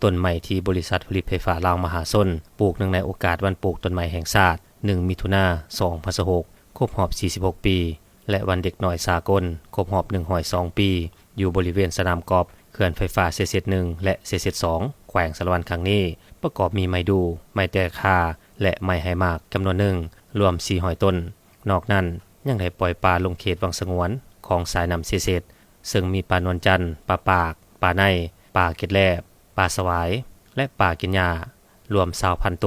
ຕົ້ນໄມ້ທີ່ບໍລິສັດຜະລິດໄຟຟ້າລາວມະຫາຊົນ ປູກເນື່ອງໃນໂອກາດວັນປູກຕົ້ນໄມ້ແຫ່ງຊາດ ໜຶ່ງ ມິຖຸນາ ສອງພັນຊາວຫົກ ຄົບຮອບ ສີ່ສິບຫົກ ປີ ແລະ ວັນເດັກນ້ອຍສາກົນ ຄົບຮອບ ໜຶ່ງຮ້ອຍສອງ ປີ ຢູ່ບໍລິເວນສະໜາມກອບເຂື່ອນໄຟຟ້າເຊເສດໜຶ່ງ ແລະ ເຊເສດສອງ ແຂວງສາລະວັນຄັ້ງນີ້ ປະກອບມີໄມ້ດູ່, ໄມ້ແຕກຫາ ແລະ ໄມ້ໃຫ້ໝາກຈຳນວນໜຶ່ງ ລວມ ສີ່ຮ້ອຍ ຕົ້ນ. ນອກນັ້ນ ຍັງໄດ້ປ່ອຍປາລົງເຂດວັງສະຫງວນຂອງສາຍນ້ຳເຊເສດ ເຊິ່ງມີປານວນຈັນ, ປາປາກ, ປາໄນ, ປາເກັດແລບ, ປາສະຫວາຍ ແລະ ປາກິນຫຍ້າ ລວມ ຊາວພັນ ໂຕ.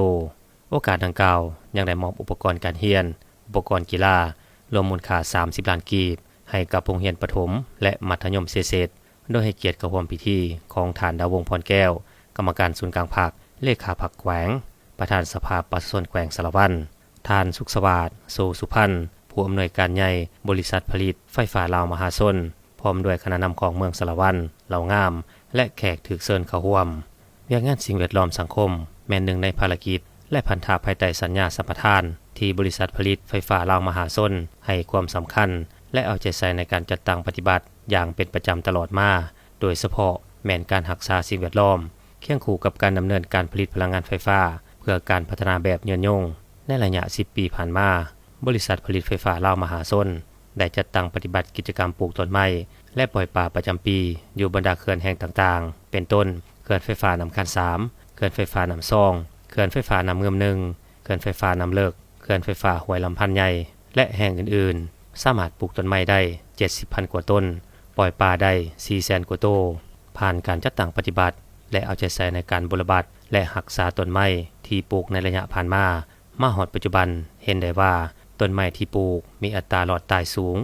ໂອກາດດັ່ງກ່າວ ຍັງໄດ້ມອບອຸປະກອນການຮຽນ, ອຸປະກອນກິລາ ລວມມູນຄ່າ ສາມສິບ ລ້ານກີບ ໃຫ້ກັບໂຮງຮຽນປະຖົມ ແລະ ມັດທະຍົມເຊເສດ, ໂດຍໃຫ້ກຽດເຂົ້າຮ່ວມພິທີຂອງທ່ານ ດາວົງ ພອນແກ້ວ ກຳມະການສູນກາງພັກ, ເລຂາພັກແຂວງ, ປະທານສະພາປະຊາຊົນແຂວງສາລະວັນ, ທ່ານ ສຸກສະຫວາດ ໂສສຸພັນ ຜູ້ອຳນວຍການໃຫຍ່ບໍລິສັດຜະລິດໄຟຟ້າລາວມະຫາຊົນ ພ້ອມດ້ວຍຄະນະນຳຂອງເມືອງສາລະວັນ, ເລົ່າງາມ ແລະ ແຂກຖືກເຊີນເຂົ້າຮ່ວມ. ວຽກງານສິ່ງແວດລ້ອມສັງຄົມ ແມ່ນໜຶ່ງໃນພາລະກິດ ແລະ ພັນທະພາຍໃຕ້ສັນຍາສຳປະທານ ທີ່ບໍລິສັດຜະລິດໄຟຟ້າລາວມະຫາຊົນໃຫ້ຄວາມສຳຄັນ ແລະ ເອົາໃຈໃສ່ໃນການຈັດຕັ້ງປະຕິບັດຢ່າງເປັນປະຈຳຕະຫຼອດມາ, ໂດຍສະເພາະແມ່ນການຮັກສາສິ່ງແວດລ້ອມ ຄຽງຄູ່ກັບການດຳເນີນການຜະລິດພະລັງງານໄຟຟ້າ ເພື່ອການພັດທະນາແບບຍືນຍົງ. ໃນໄລຍະ ສິບ ປີຜ່ານມາ, ບໍລິສັດຜະລິດໄຟຟ້າລາວມະຫາຊົນ ໄດ້ຈັດຕັ້ງປະຕິບັດກິດຈະກຳປູກຕົ້ນໄມ້ ແລະ ປ່ອຍປາປະຈຳປີ ຢູ່ບັນດາເຂື່ອນແຫ່ງຕ່າງໆ ເປັນຕົ້ນ ເຂື່ອນໄຟຟ້ານ້ຳຄານສາມ, ເຂື່ອນໄຟຟ້ານ້ຳຊອງ, ເຂື່ອນໄຟຟ້ານ້ຳງື່ມໜຶ່ງ, ເຂື່ອນໄຟຟ້ານ້ຳເລິກ, ເຂື່ອນໄຟຟ້າຫ້ວຍລຳພັນໃຫຍ່ ແລະ ແຫ່ງອື່ນໆ ສາມາດປູກຕົ້ນໄມ້ໄດ້ ເຈັດສິບພັນກວ່າຕົ້ນ, ປ່ອຍປາໄດ້ ສີ່ແສນກວ່າໂຕ. ຜ່ານການຈັດຕັ້ງປະຕິບັດ ແລະ ເອົາໃຈໃສ່ໃນການບົວລະບັດ ແລະ ຮັກສາຕົ້ນໄມ້ທີ່ປູກໃນໄລຍະຜ່ານມາ, ມາຮອດປັດຈຸບັນ ເຫັນໄດ້ວ່າຕົ້ນໄມ້ທີ່ປູກມີອັດຕາລອດຕາຍສູງ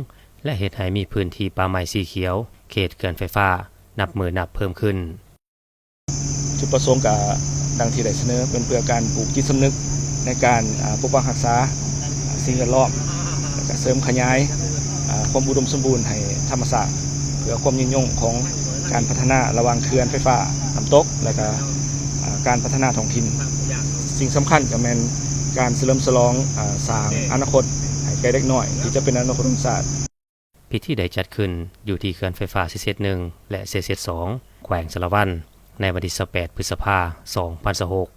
ແລະ ເຮັດໃຫ້ມີພື້ນທີ່ປ່າໄມ້ສີຂຽວເຂດເຂື່ອນໄຟຟ້ານັບມື້ນັບເພີ່ມຂຶ້ນ. ຈຸດປະສົງກະດັ່ງທີ່ໄດ້ສະເໜີ ເປັນເພື່ອການປູກຈິດສຳນຶກໃນການ ອາ ປົກປັກຮັກສາ ອາ ສິ່ງແວດລ້ອມ ແລະ ກະເສີມຂະຫຍາຍ ອາ ຄວາມອຸດົມສົມບູນໃຫ້ທຳມະຊາດ ເພື່ອຄວາມຍືນຍົງຂອງການພັດທະນາລະຫວ່າງເຂື່ອນໄຟຟ້ານ້ຳຕົກ ແລະ ກະ ອາ ການພັດທະນາທ້ອງຖິ່ນ. ສິ່ງສຳຄັນກະແມ່ນການສະເຫຼີມສະຫຼອງ ອາ ສ້າງອະນາຄົດໃຫ້ແກ່ເດັກນ້ອຍ ທີ່ຈະເປັນອະນາຄົດຂອງຊາດ. ພິທີໄດ້ຈັດຂຶ້ນຢູ່ທີ່ເຂື່ອນໄຟຟ້າເຊເສດໜຶ່ງ ແລະ ເຊເສດສອງ ແຂວງສາລະວັນ ໃນວັນທີຊາວແປດ ພຶດສະພາ ສອງພັນຊາວຫົກ.